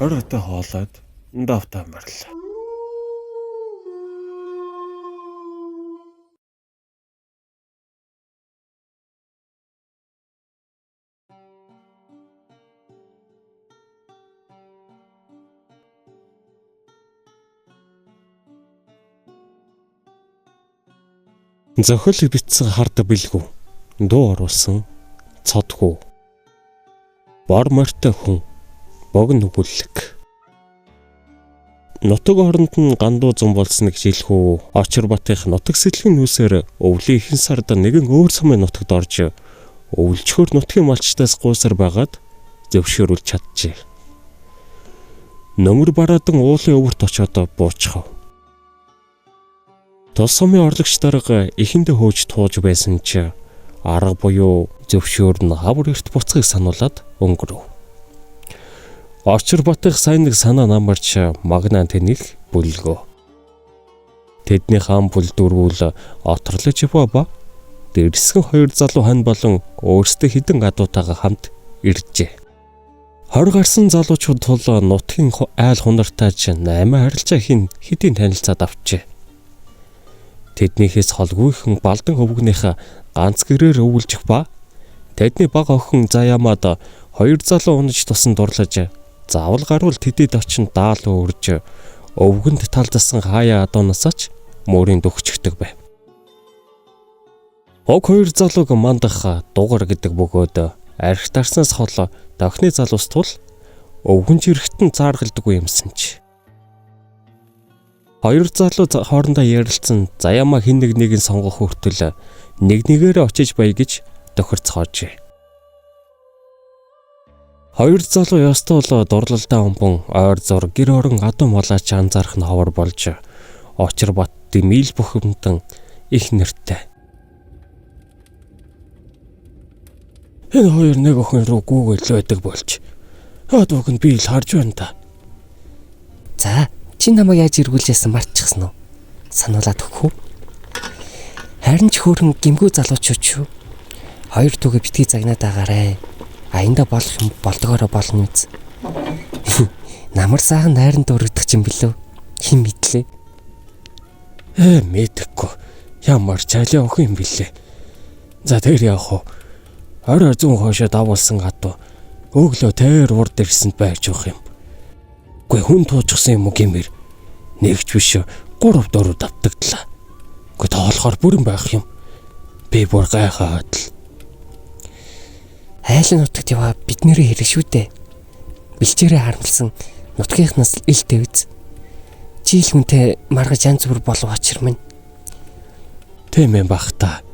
Оройтой хоолойд давтаа морил. Зохиол бичсэн хард бэлгүү, дуу оруулсан цодхүү. Бор морьтой хүн, богино өгүүлэг. Нутаг оронд нь гандуу зам болсон гэж хэлэхүү. Очир Батынх нутаг сэтлгийн нүүсээр өвлийн ихэнх сард нэгэн өөр сумын нутагт орж өвлжөхөр нутгийн малчдаас гуйсар байгаад зөвшөөрүүлж чаджээ. Нөмөр бараадан уулын өвөрт очиод буучхав. Тус сумын орлогч дарга эхэндээ хөөж тууж байсан ч арга буюу зөвшөөр нь хавар эрт буцахыг сануулад өнгөрөв. Очир Батых сайн нэг санаа намарч магнаа тэнийх бүлгөө. Тэдний хаан бүл дөрвүүл оторлож яваа ба дэрсгэн хоёр залуу хань болон өөрсдөө хідэн адуутайгаа хамт иржээ. 20 гарсан залуучууд тул нутгийн айл хунартайч 8 харилцаа хин хэдийн танилцаад авчээ. Тэднийхээс холгүйхэн балдан өвгөнийхөө ганц гэрээр өвлжих ба тэдний бага охин Заяамад хоёр залуу унаж тусан дурлаж заавал гарвал тэдэд очин даалуу үрж өвгөнд талдсан хаяа адуунасаач мөрийн дөхчихдөг байв. Уг хоёр залууг мандах дугар гэдэг бөгөөд арх дарснаас хол дохны залуус тул өвгөн жирэгтэн цааргалдаггүй юмсан ч. Хоёр залуу хоорондоо ярилцсан Заяамаа хин нэг нэгэн сонгох хүртэл нэг нэгээрээ очиж бай гэж тохирцоожээ. Хоёр залуу ёстой бол дурлалдаа өмбөн ойр зур гэр орон адуу малаач анзаарах нь ховор болж Очир Баттын мил бухимдан их нэртэй. Энэ хоёр нэг охин руу гүүгээл байдаг болж адууг нь би л харж байна да. За чи намайг яаж эргүүлжсэн мартчихсан уу? Сануулад өгөх үү? Харин ч хөөрхөн гимгүү залуучууд шүү. Хоёр түүгээ битгий загнаад агаарэ. Аянда болох юм болдгоороо болно үз. Намар сайхан найранд дурагдах юм билүү? Хэн мэдлээ? Мэдэхгүй. Ямар ч айлын охин юм билээ. За тэр яах вэ? Орой зүүн хойшоо давуулсан адуу өглөө тэр урд ирсэнд байрч явах юм. Үгүй хүн туужсан юм уу гэмээр нэгч биш 3 4 давтагдлаа. Үгүй тоолохоор бүрэн байх юм. Би бүр гайхаад л. Айлын нутагт яваа биднэрээ хэрэг шүү дээ. Бэлчээрээ харамлсан нутгийнхнаас ил тавиз. Чи л хүнтэй маргаж янз бүр болов очир минь. Тийм юм бах та.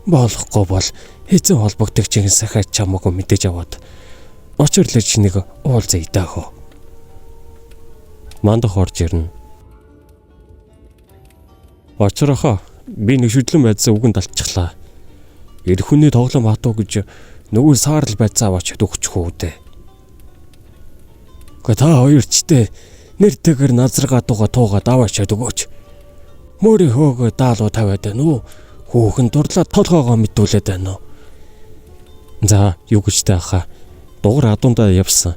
Болохгүй бол эзэн холбогдох чихэн сахиад чамаагүй мэдээж аваад очирлож нэг уулзъя даах. Мандах орж ирнэ. Очрохоо би нэг шүдлэн байцсан үгэнд алчихлаа. Эр хүний тоглоом хатуу гэж нөгөө саарл байцаа аваач өгчих үү дээ. Гэхдээ та хоёрчтэй нэр тэгэр назар гадууга туугаад аваачаад өгөөч. Мөрийн хөөгөө даалуу тавиад байна уу? Хүүхэн дурлаад толгоогоо мэдүүлээд байна уу? За юу гэж таахаа. Дугар адуундаа явсан.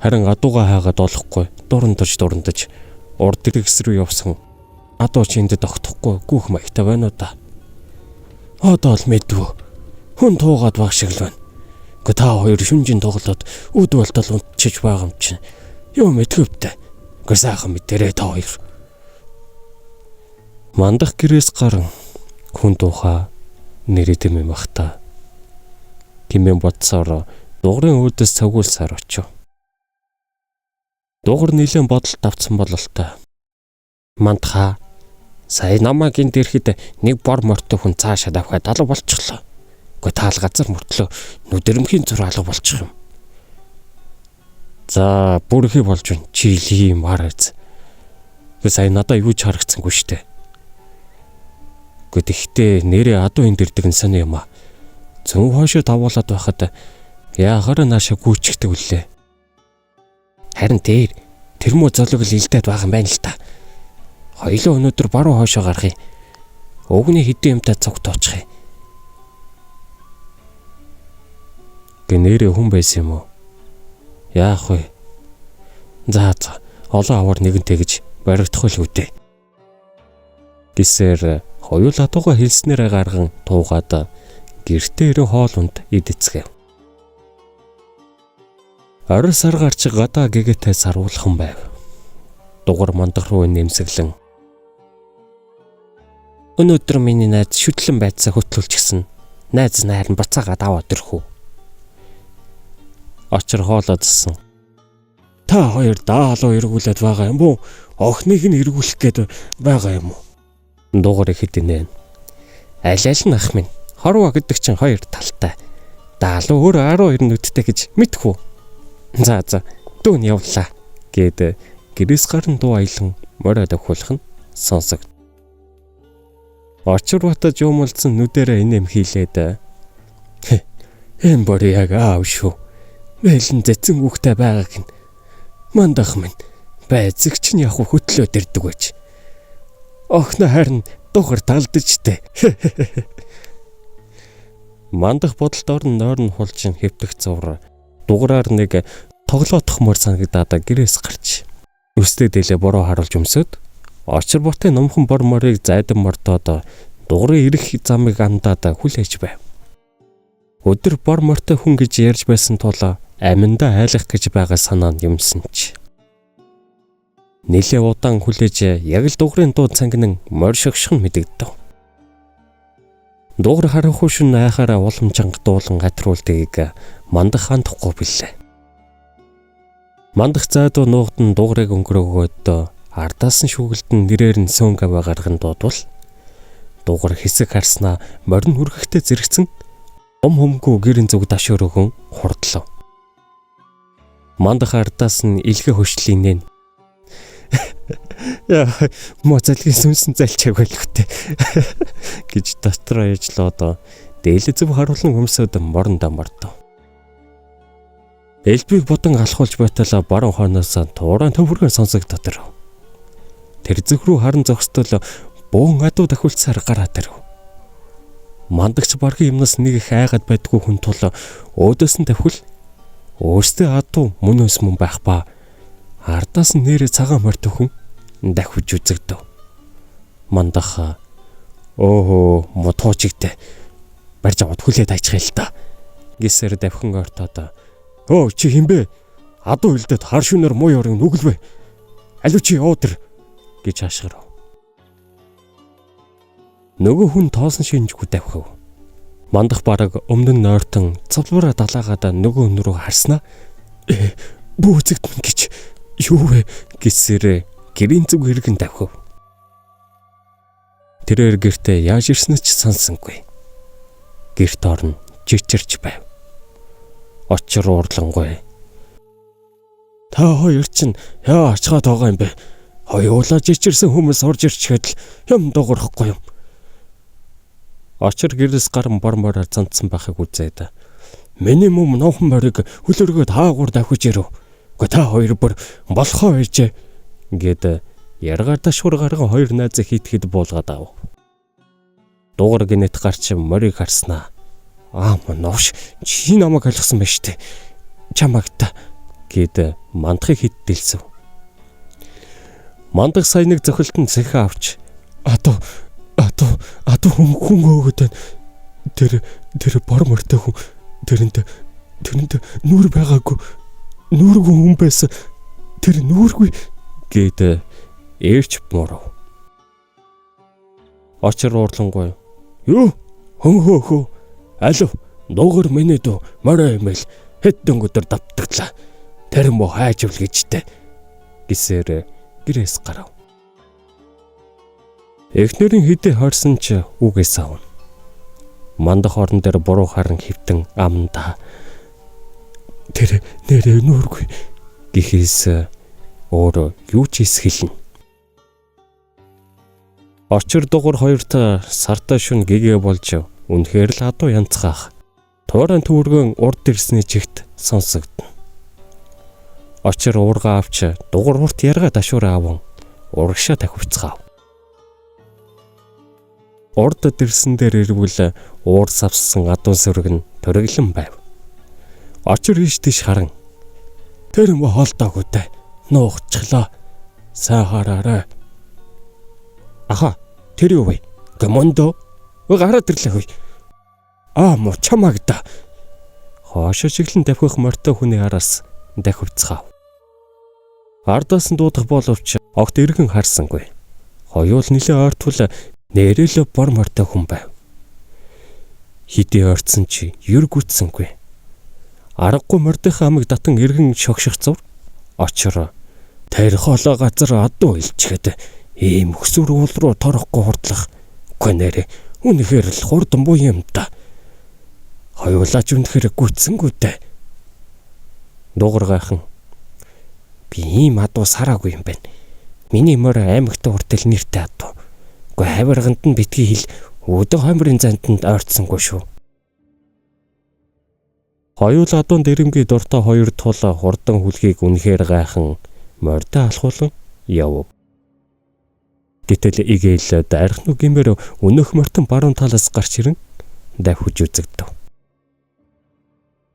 Харин адуугаа хайгаад олохгүй дурандаж урд дэгс рүү явсан. Адуу ч энд тогтохгүй гүүх маягтай байна уу да. Одоо л мэдвэ. Хүн туугаад баг шиг л байна. Гэхдээ та хоёр шүнжин тоглоод үд болтол унтчиж байгаа юм чинь. Юу мэдгэвтэй. Гэхдээ сайхан мэдэрээ та хоёр. Мандах гэрээс гарan хүн туухаа нэрээд юм бах та. Хэмээн бодсоор дугарын өөдөөс цогиулсаар очив. Дугар нэлээд бодолд автсан бололтой. Мандхаа сая намайг энд ирэхэд нэг бор морьтой хүн цаашаа давхад алга болчихлоо. Гэхдээ таал газар мөртлөө нүдэрмхийн зүр алга болчих юм. За бүрхий болж байна. Чи юм арайц. Гэхдээ сая надаа юу ч харагдсангүй штэ. Гэхдээ нэрээ адуу энд ирдэг нь сони юм а. Зүүн хойшоо давуулаад байхад яахаараа нааша гүйчихдэг үлээ. Харин дээр тэр муу золог л илдээд байгаа юм байна л та. Хоёлоо өнөөдөр баруун хойшоо гарах юм. Өвгний хэдэн юмтай цуг тоочих юм. Гэ нэрээ хүн байсан юм уу? Яах вэ? За за олон аваар нэгэнтэй гэж баригдах л үдэ. Гисээр хоёул адууга хэлснээрээ гарган туугаад гэртээ ирэн хоол унд идэцгээв. Орой сар гарч гадаа гэгээтэй саруулхан байв. Дугар мандах руу нэмсэглэн. Өнөөдөр миний найз шүтлэн байцаа хөтлүүлчихсэн. Найз нь харин буцаагаад аваад ирэх үү? Очир хоолоо зассан. Та хоёр даалуу эргүүлээд байгаа юм уу? Охиныг нь эргүүлэх гээд байгаа юм уу? Дугар ихэд инээн. Аль аль нь ах минь. Хорвоо гэдэг чинь хоёр талтай. Даалуу өөр 12 нүдтэй гэж мэдэх үү? За за дүүн явлаа гэд гэрээс гарan дуу аялан морой давхуулах нь сонсогд. Очир бата жуумалдсан нүдэрээ инэм хийлээд эм бор яг аав шүү. Мэлэн зэцэн хүүхтэй байгааг нь мандах минь байцэг чинь яг хөтлөөд ирдэг байж. Охин харин дугар талдаж тэ. Мандах бодолд орон нойрон хулжин хэвтэх зур дугараар нэг тоглоотох мөр санагдаад гэрээс гарч өстэй дээлээ буруу харуулж өмсөд очир ботын номхон бор морийг зайдан мордоод дугарын ирэх замыг андаад хүлээж байв. Өдөр бор мортой хүн гэж ярьж байсан тул аминдаа айлах гэж байгаа санаа нь юмсан ч. Нилээ удаан хүлээж яг л дугарын дуу цангинан морь шогших нь мэдэгдэв. Дугар харанхуй шүн айхаараа улам чанга дуулан гатруулдгийг мандах хандахгүй билээ. Мандах зайдуу нуугдан дугарыг өнгөрөөгөөд ардаас нь шүүгэлдэн нэрээр нь сөөнг аваа гарган дуудвал дугар хэсэг харснаа морин хүргэхтэй зэрэгцэн ум хөмгүү гэрэн зүг дашөөрөөхөн хурдлав. Мандах ардаас нь илгэ хөшлийн нэн. Яа, моцалгийн сүнсэн залчааг байлгүтээ гэж дотроо яжлоод дээлэ зөв харуулан өмсөд морондоо мордов. Элбийг бодон алхуулж байтал баруун хойноос тууран төвөргөн сонсогдоод ирэв. Тэр зүг рүү харан зогсдол бөөн адуу дахиулцаар гараад ирэв. Мандагч баргийн юмнаас нэг их айгаад байдгүй хүн тул өөдөөс нь давхил өөртөө адуу мөнөөс мөн байх ба ардаас нь нэрээ цагаан морь хүн давхиж үзэгдэв. Мандах өөхөө мотоочигтэй барьж аваад хүлээд ажих л та гэсээр давхин ортоод өө чи хинбэ адуу хилдэд хар шүнээр муу ёрыг нүгэлвэ алив чи яваад ир гэж хашгирав. Нөгөө хүн тоосон шинжгүй давхив. Мандах бараг өмнө нь нойртон цавлбараа далаагаад нөгөө хүн рүү харснаа бүүцэгдэн гэж юу вэ гэсээр гэрийн зүг хэргэн давхив. Тэрээр гэртээ яаж ирсэн ч сансангүй. Гэрт орно жичирч байв. Очир уурлангүй. Та хоёр чинь яа ачгаад байгаа юм бэ? Хоёулаа жичирсэн хүмүүс орж ирчгээд л юм дуурахгүй юм. Очир гэрээс гарan бор мороор цанцсан байхыг үзээд миний мөм номхон морийг хөлөргөөд хаагуур давхиж ирэв. Гэхдээ та хоёр бүр болохоо байжээ гэд яргаар дашвар гарган хоёр найзыг хит хит буулгаад ав. Дугар гинэт гарч морийг харснаа. Аа новш чи намайг алгасан байж тээ. Чамайг та гэд мандахыг хит дэлсэв. Мандах сая нэг зохилтон цэхэ авч адуу адуу адуу хүн хүн өөгöd байна. Тэр тэр бор мортой хүн тэрэнд тэрэнд нүүр байгаагүй нүүргүй хүн байсан. Тэр нүүргүй гэд ээрч мурав. Очир уурлангүй. Юу? Хөнхөөхөө. Алив дуугар миний дүү морой имэл хэдэн өдөр давтагдлаа. Тэр мө хайжвал гэжтэй гэсээр гэрээс гарав. Эхнэрийн хэдий хорсон ч үгээс авна. Мандах орон дээр буруу харан хөвтөн амандаа тэр нэрээ нүргүй гэхээс өөр юу ч хэлнэ. Очир дугур хоёрт сартай шүн гэгээ болж үнэхээр л адуу янзгаах. Тууран төвөргөн урд ирсний чигт сонсогдно. Очир уурга авч дугур урт ярга дашуур аван урагшаа тахивцгаав. Урд дэрсэн дээр ирвэл уур савсан адуу сүрэг нь төрөглөн байв. Очир ийш тийш харан тэр мө хоолдоогүй дээ. Нуугчлаа. Сайн хараарай. Аха, тэр юу вэ? Гомондо. Өө гараад ирлээ хөөе. Аа мо чамаг да. Хоошо чиглэн давхих морьтой хүний араас давхивцгаав. Ардаас нь дуудах боловч огт эргэн харсангүй. Хоёул нэлээ ойртвол нэрэл бор морьтой хүн байв. Хэдий ойртсон чи ер гүйтсэнгүй. Аргагүй морьдынхаа амыг татан эргэн шогших зур очор тэр хоолой газар адуу илчгээд ийм өсвөр уул руу торохгүй хурдлах. Үгүй нэрээ үнэхээр л хурдан буй юм да. Хоёулаа ч үнэхээр гүйтсэнгүү дээ. Дуугар гайхан би ийм адуу сараагүй юм байна. Миний морь аймагтай хүртэл нэртэй адуу. Үгүй хавирганд нь битгий хэл өдөө хоймрын зантанд ойртсонгүй шүү. Хоёул адуун дэрэмгийн дуртай хоёр тул хурдан хүлгийг үнэхээр гайхан морьдоо алхуулан явв. Гэтэл игээл дайрхнуу гэмээр өнөөх мортон баруун талаас гарч ирэн давхиж үзэгдэв.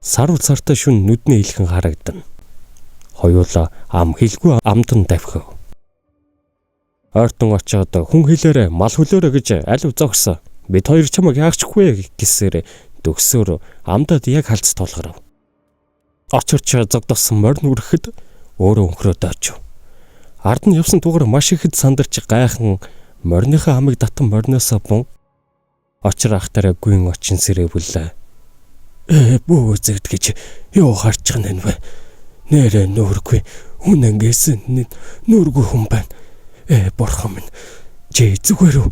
Сарвал сартай шүн нүдний илхэн харагдана. Хоёулаа ам хэлгүй амдан давхив. Ойртон очоод хүн хэлээрэ мал хөлөөрэ гэж алив зогсон. Бид хоёр чамайг яагчгүй гэсээр дөгсөөр амдад яг халц тулгарв. Очорч зогдосон морин үрэхэд өөрөө өнхрөөд очив. Ард нь явсан дугаар маш ихэд сандарч гайхан мориныхаа амыг татан мориноосоо бун очор ахтараа гүйн очин сэрэвлээ. Бүү үзэгд гэж юу харчих нэн вэ? Нэрэ нүүргүй үнэнгээс нүүргүй хүн байна. Бурхан минь чи зүгээр үү?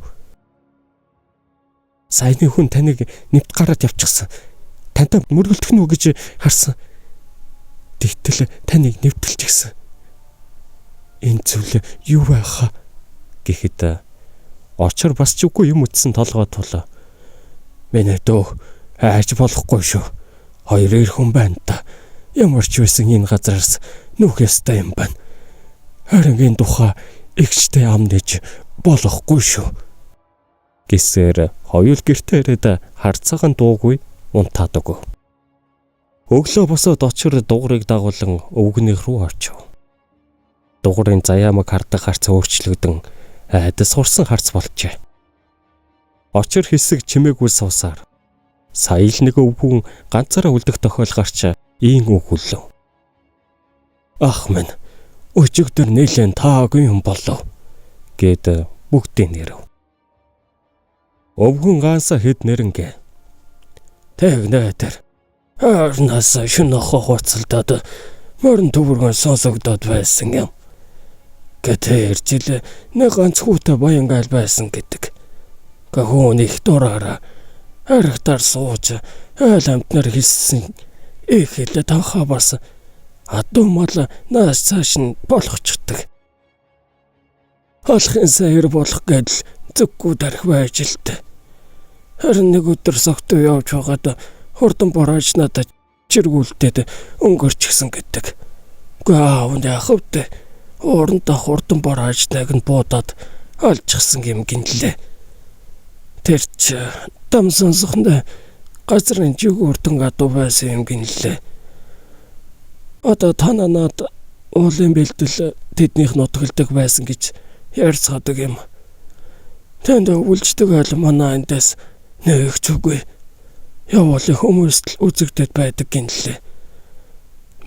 Саяны хүн таныг нэвт гараад явчихсан. Тантай мөргөлдөх нь үү гэж харсан. Тэгтэл таныг нэвтэлчихсэн. Энэ зүйл юу байхаа гэхэд очор бас ч үгүй юм үтсэн толгой тулаа. Миний дөө айж болохгүй шүү. Хоёр эр хүн байна та. Ямар ч байсан энэ газараас нүүх ёстой юм байна. Харин энэ тухай эгчтэй ам нэж болохгүй шүү. Гэсээр хоёул гэртээ ирээд харцаагаан дуугүй унтаад өгөв. Өглөө босоод очор дугуйг дагуулan өвгөнийх рүү очив. Дугуйн заяамаг хардаг харц өөрчлөгдөн айдас хурсан харц болжээ. Очор хэсэг чимээгүй суусаар сая л нэг өвгөн ганцаараа үлдэх тохиол гарч ийн үг хүллэв. Ах минь өчигдөр нэлээд таагүй юм болов гэд бүгдийг нэрэв. Өвгөн гаансаа хэд нэрнгэ. Тэгнэ тэр. Харнаас шүн охоо хуцалдаад морин төвөргөн сонсогдоод байсан юм. Гэтэ жил нэг ганц хүүтэй баянгаал байсан гэдэг. Гахуун их дураараа харагтаар сууж айл амтнаар хэлсэн их хэл танхаа бас адуу мал нааш цааш нь болгочихдаг. Алхын саяр болох гэдэл зүггүй дарах байж л тэ. Харин нэг өдөр согтуу явж байгаад хурдан борааж надад чиргүүлдээд өнгөрчихсэн гэдэг. Үгүй аав нь яах вэ? Уурандаа хурдан борааж найг нь буудаад алчихсан юм гинлээ. Тэр ч дам сонсохонд газрын жигүүртэн адуу байсан юм гинлээ. Одоо та над уулын бэлтэл тэднийх нутагладаг байсан гэж ярьцгаадаг юм. Тэнд өвлждөг айл манай эндээс нэг зүггүй. Явуулын хүмүүст л үзэгдээд байдаг гинлээ.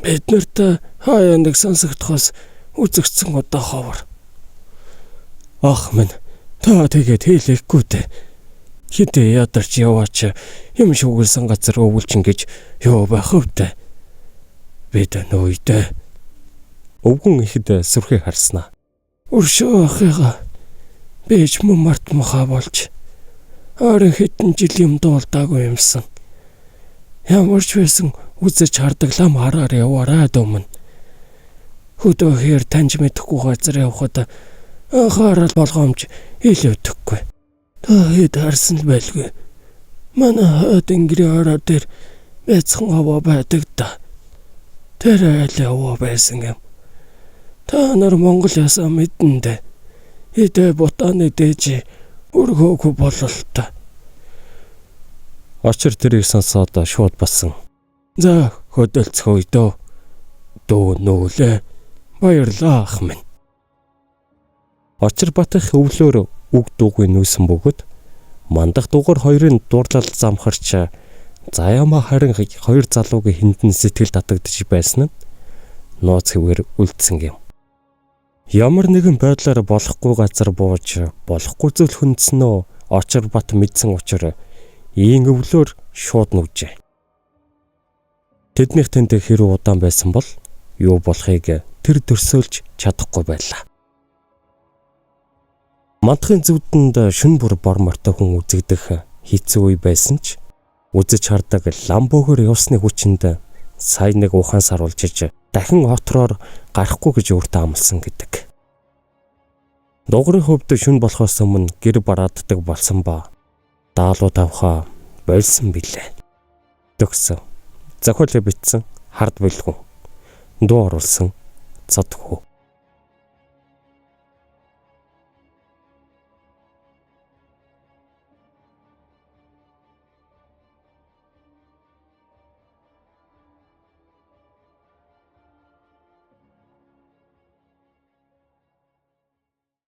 Бид нарт хаяа нэг сонсогдохоос үзэгдсэн удаа ховор. Ах минь та тэгээд хэлэхгүй дээ. Хитэ ядарч яваач юм шүгэлсэн газар өвлжин гэж юу байх вэ? Бид нөөйдөө. Өвгөн ихэд сүрхий харснаа. Өршөө ахыгаа би ч мөн мартмахаа болж ойрын хэдэн жил юм дуулдаагүй юмсан. Ямар ч байсан үзэж хардаг лам хараар яваарай дөөмн. Хөдөөхээр таньж мэдэхгүй газар явхад анхаарал болгоомж илүүдэхгүй. Та хэд харсан л байлгүй. Манай хойд тэнгэрийн орой дээр бяцхан овоо байдаг да. Тэр айл овоо байсан юм. Та нар Монгол ясаа мэдэн дээ. Идэ бутааны дээж өргөөгүй бололтой. Очир тэрийг сонсоод шууд болсон. За хөдөлцгөөе дөө. Дөө нөөлээ. Баярлалаа ах минь. Очир батах өвлөөр үг дуугүй нүүсэн бөгөөд мандах дугаар хоёрын дурлал замхарч заяамаа харин хоёр залуугийн хиндэн сэтгэл татагдж байсан нь нууц хэвээр үлдсэн юм. Ямар нэгэн байдлаар болохгүй газар бууж болохгүй зүйл хөндснөө Очир бат мэдсэн учир ийн өвлөөр шууд нүжээ. Тэднийх тэнд хэрэг удаан байсан бол юу болохыг тэр төсөөлж чадахгүй байлаа. Мандахын зүудэнд шүн бүр бор мортой хүн үзэгдэх хэцүү үе байсан ч үзэж хардаг ламбогоор явсны хүчинд сая нэг ухаан саруулжиж дахин хотроор гарахгүй гэж өөртөө амласан гэдэг. Дугарын хувьд шүн болохоос өмнө гэр барааддаг болсон ба даалуу тавхаа болсон билээ. Төгсөн. Зохиолыг бичсэн хард бэлгүн. Дуу оруулсан цадхүү.